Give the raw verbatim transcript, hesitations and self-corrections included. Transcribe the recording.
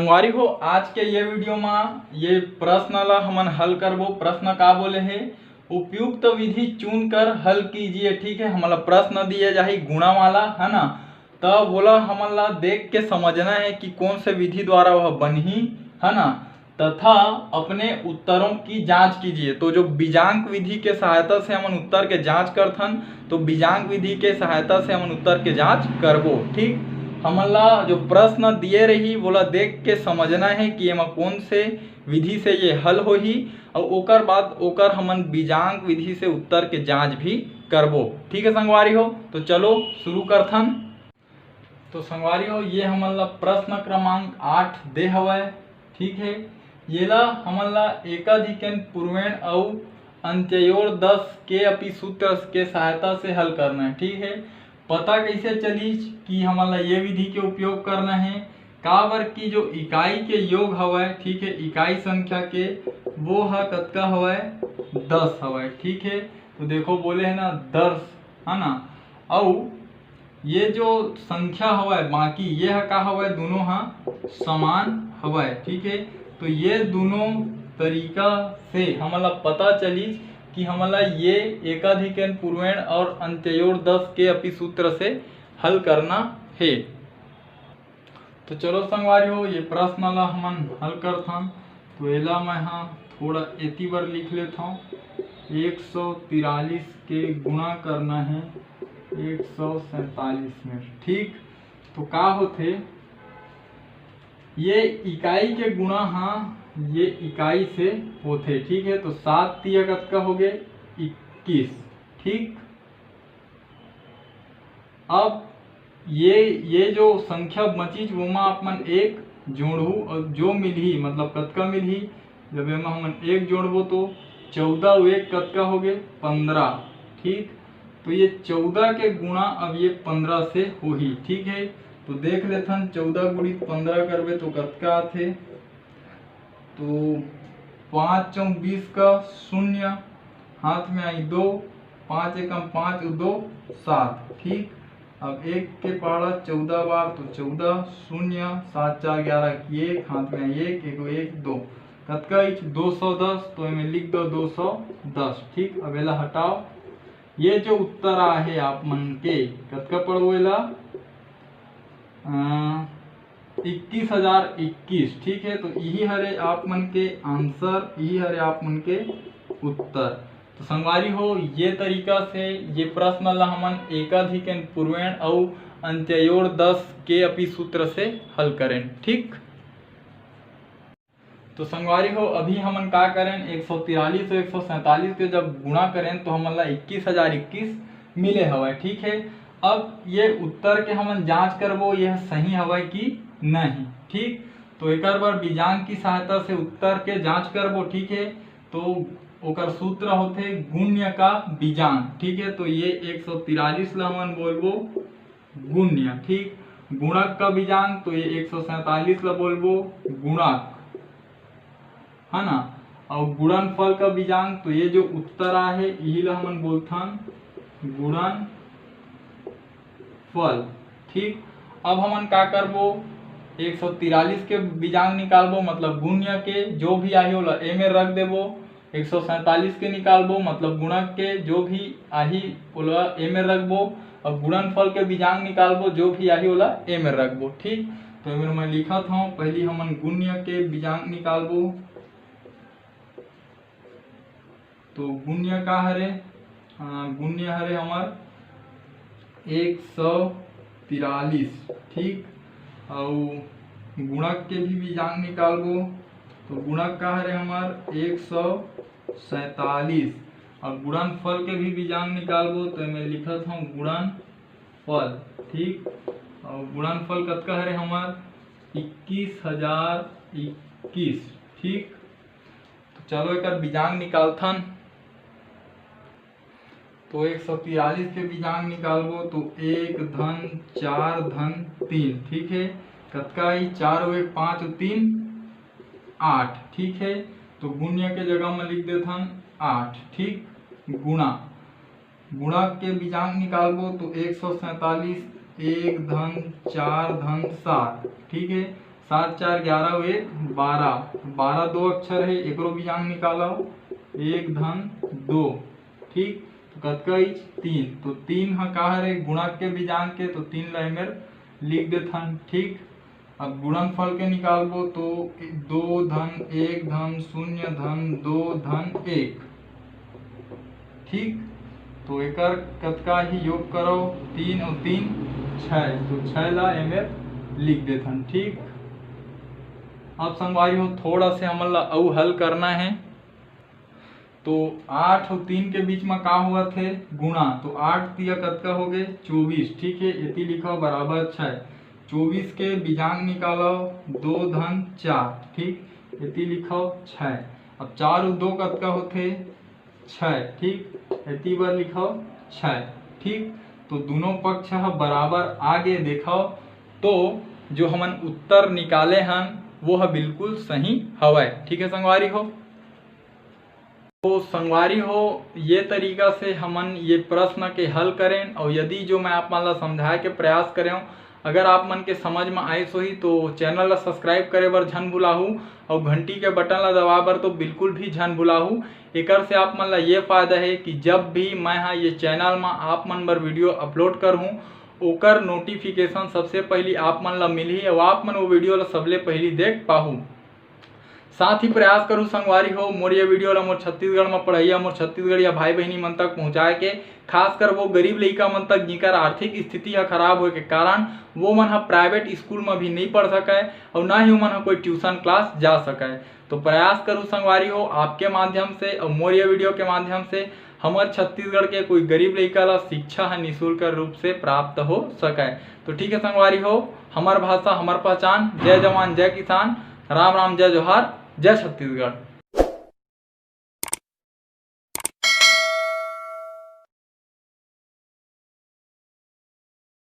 संगवारी हो, आज के ये वीडियो मा ये प्रश्न ला हमन हल करबो। प्रश्न का बोले हे, उपयुक्त विधि चुन कर हल कीजिए। ठीक है, हमला प्रश्न दिए जाही गुणा वाला, है ना, त वोला हमन ला देख के समझना है कि कौन से विधि द्वारा वह बनही, है ना, तथा अपने उत्तरों की जांच कीजिए। तो जो बीजांक विधि के सहायता से हमन उत्तर के जांच करथन, तो बीजांक विधि के सहायता से हमन उत्तर के जांच करबो। ठीक, हमन ला जो प्रश्न दिए रही, वोला देख के समझना है कि एमा कौन से विधि से ये हल होही, और ओकर बाद ओकर हमन बीजांक विधि से उत्तर के जांच भी करबो। ठीक है संगवारी हो, तो चलो शुरू करथन। तो संगवारी हो, ये हमन ला प्रश्न क्रमांक आठ दे हवय। ठीक है, येला हमन ला एकाधिकन पूर्वेण अउ अंत्योर दस के अपी सूत्र के सहायता से हल करना है। ठीक है, पता कैसे चलिस कि हमन ला ये विधि के उपयोग करना है? काबर कि जो इकाई के योग हवय, ठीक है, इकाई संख्या के, वो ह कतका हवय? दस हवय। ठीक है, तो देखो बोले है ना, दस, है ना, अउ ये जो संख्या हवय, बाकी ये ह का हवय, दोनों ह समान हवय। ठीक है, तो ये दोनों तरीका से हमन ला पता चलिस कि हमन ला ये एकाधिकन पूर्वेण और अंत्योर दस के अपी सूत्र से हल करना हे। तो चलो संगवारी हो, ये प्रश्न ला हमन हल करथन। तो एला मैं ह थोड़ा एती बर लिख लेथव, एक सौ तिरालीस के गुणा करना है एक सौ सैंतालीस में। ठीक, तो का होथे, ये इकाई के गुणा ह ये इकाई से होथे। ठीक है, तो सात तिया कतका हो गए? इक्कीस। ठीक, अब ये ये जो संख्या बचिस, वोमा आप मन एक जोड़हू और जो मिलही, मतलब कतका मिलही, जब एमा हमन एक जोड़बो तो चौदह अउ एक कतका हो गए? पंद्रह। ठीक, तो ये चौदह के गुणा अब ये पंद्रह से होही। ठीक है, तो देख लेथन, चौदह गुणित पंद्रह करबे तो कतका आथे? तो पाँच चौक बीस का शून्य, हाथ में आई दो, पाँच एकम पाँच, दो सात। ठीक, अब एक के पहाड़ा चौदह बार, तो चौदह, शून्य, सात चार ग्यारह की एक, हाथ में आई एक, एगो एक, दो, कतका इच? दो सौ दस। तो एमे लिख दो दो सौ दस। ठीक, अब एला हटाओ, ये जो उत्तर आहे आप मन के, कतका पड़बो एला? अ, इक्कीस हजार इक्कीस। ठीक है, तो यही हरे आप मन के आंसर, यही हरे आप मन के उत्तर। तो संगवारी हो, ये तरीका से ये प्रश्न ला हमन एकाधिकन पूर्वेण अउ अंत्योर दस के अपी सूत्र से हल करेन। ठीक, तो संगवारी हो, अभी हमन का करेन, एक सौ तिरालीस और एक सौ सैंतालीस के जब गुणा करेन तो हमन ला इक्कीस हजार इक्कीस मिले हवय। ठीक है, अब ये उत्तर के हमन जांच करबो, यह सही हवय कि नहीं। ठीक, तो एकर बर बीजांक की सहायता से उत्तर के जांच करबो। ठीक है, तो ओकर सूत्र होथे गुण्य का बीजांक। ठीक है, तो ये एक सौ तिरालीस ला हमन बोलबो गुण्य। ठीक, गुणक का बीजांक तो ये एक सौ सैंतालीस ला बोलबो गुणक, है ना। और गुणनफल का बीजांक तो ये जो उत्तर आहे, यही ला हमन बोलथन गुणनफल। ठीक, अब हमन का करबो, एक सौ तिरालीस के बीजांक निकालबो, मतलब गुण्य के जो भी आही ओला ए में रख देबो, एक सौ सैंतालीस के निकालबो, मतलब गुणक के जो भी आही ओला ए में रखबो, और गुणनफल के बीजांक निकालबो, जो भी आही ओला ए में रखबो। ठीक, तो एमेर मैं लिखत हूँ, पहली हमन गुण्य के बीजांक निकालबो। तो गुण्य का हरे? अ, गुण्य हरे हमर एक सौ तिरालीस। ठीक, अउ गुणक के भी बीजांक निकालबो। तो गुणक का हरे हमर एक सौ सैंतालीस, और गुणनफल के भी बीजांक निकालबो। तो मैं लिखत हूँ गुणनफल। ठीक, और गुणनफल कतका हरे हमर? इक्कीस हजार इक्कीस। ठीक, तो चलो एकर बीजांक निकालथन। तो एक सौ तिरालीस के बीजांक निकालबो तो एक धन चार धन तीन। ठीक है, कतका आई? चार अउ एक पाँच अउ तीन आठ। ठीक है, तो गुण्य के जगह में लिख देथन आठ। ठीक, गुणा, गुणा के बीजांक निकालबो तो एक सौ सैंतालीस, एक धन चार धन सात। ठीक है, चार चार ग्यारह, एक बारह, बारह दो अक्षर हे, एकरो बीजांग निकालो, एक धन दो। ठीक, तो कतका आइस? तीन। तो तीन ह का हरे? गुणक के बीजांग के, तो तीन ला एमेर लिख देथन। ठीक, अब गुणनफल के निकालबो तो दो धन एक धन शून्य धन दो धन एक। ठीक, तो एकर कतका ही योग करो, तीन और तीन छः, तो छः ला एमेर लिख देथन। ठीक, अब संगवारी हो, थोड़ा से हमन ला अउ हल करना है। तो आठ और तीन के बीच में का होवत हे? गुणा। तो आठ तिया कतका हो गए? चौबीस। ठीक है, एती लिखो बराबर छः। चौबीस के बीजांग निकालो, दो धन चार। ठीक, एती लिखो छः। अब चार और दो कतका होथे? छः। ठीक, एती बर लिखो छः। ठीक, तो दोनों पक्ष ह बराबर आ गे। देखो, तो जो हमन उत्तर निकाले हन, वो ह बिल्कुल सही हवय। ठीक है संगवारी हो, तो संगवारी हो, ये तरीका से हमन ये प्रश्न के हल करेन। और यदि जो मैं आप मन ला समझाए के प्रयास करेंव, अगर आप मन के समझ में आइस होही तो चैनल ला सब्सक्राइब करे बर झन भुलाहू और घंटी के बटन ला दबाए बर तो बिल्कुल भी झन भुलाहू। एकर से आप मन ला ये फायदा है कि जब भी मैं हा ये चैनल में आप मन बर वीडियो अपलोड करहूँ, ओकर नोटिफिकेशन सबसे पहली आप मन ला मिलही और आप मन वो वीडियो ला सबले पहली देख पाहू। साथ ही प्रयास करू संगवारी हो, मोर ये वीडियो ला मोर छत्तीसगढ़ में पढ़ैया, मोर छत्तीसगढ़िया भाई बहिनी मन तक पहुँचाए के, खासकर वो गरीब लइका मन तक जिकर आर्थिक स्थिति ह खराब होए के कारण वो मन ह प्राइवेट स्कूल में भी नहीं पढ़ सकय और ना ही ओमन ह कोई ट्यूशन क्लास जा सकय। तो प्रयास करू संगवारी हो, आपके माध्यम से और मोर ये वीडियो के माध्यम से हमर छत्तीसगढ़ के कोई गरीब लइका ला शिक्षा ह निशुल्क रूप से प्राप्त हो सकय। तो ठीक है संगवारी हो, हमर भाषा हमर पहचान। जय जवान जय किसान, राम राम जय जोहार, जय छत्तीसगढ़।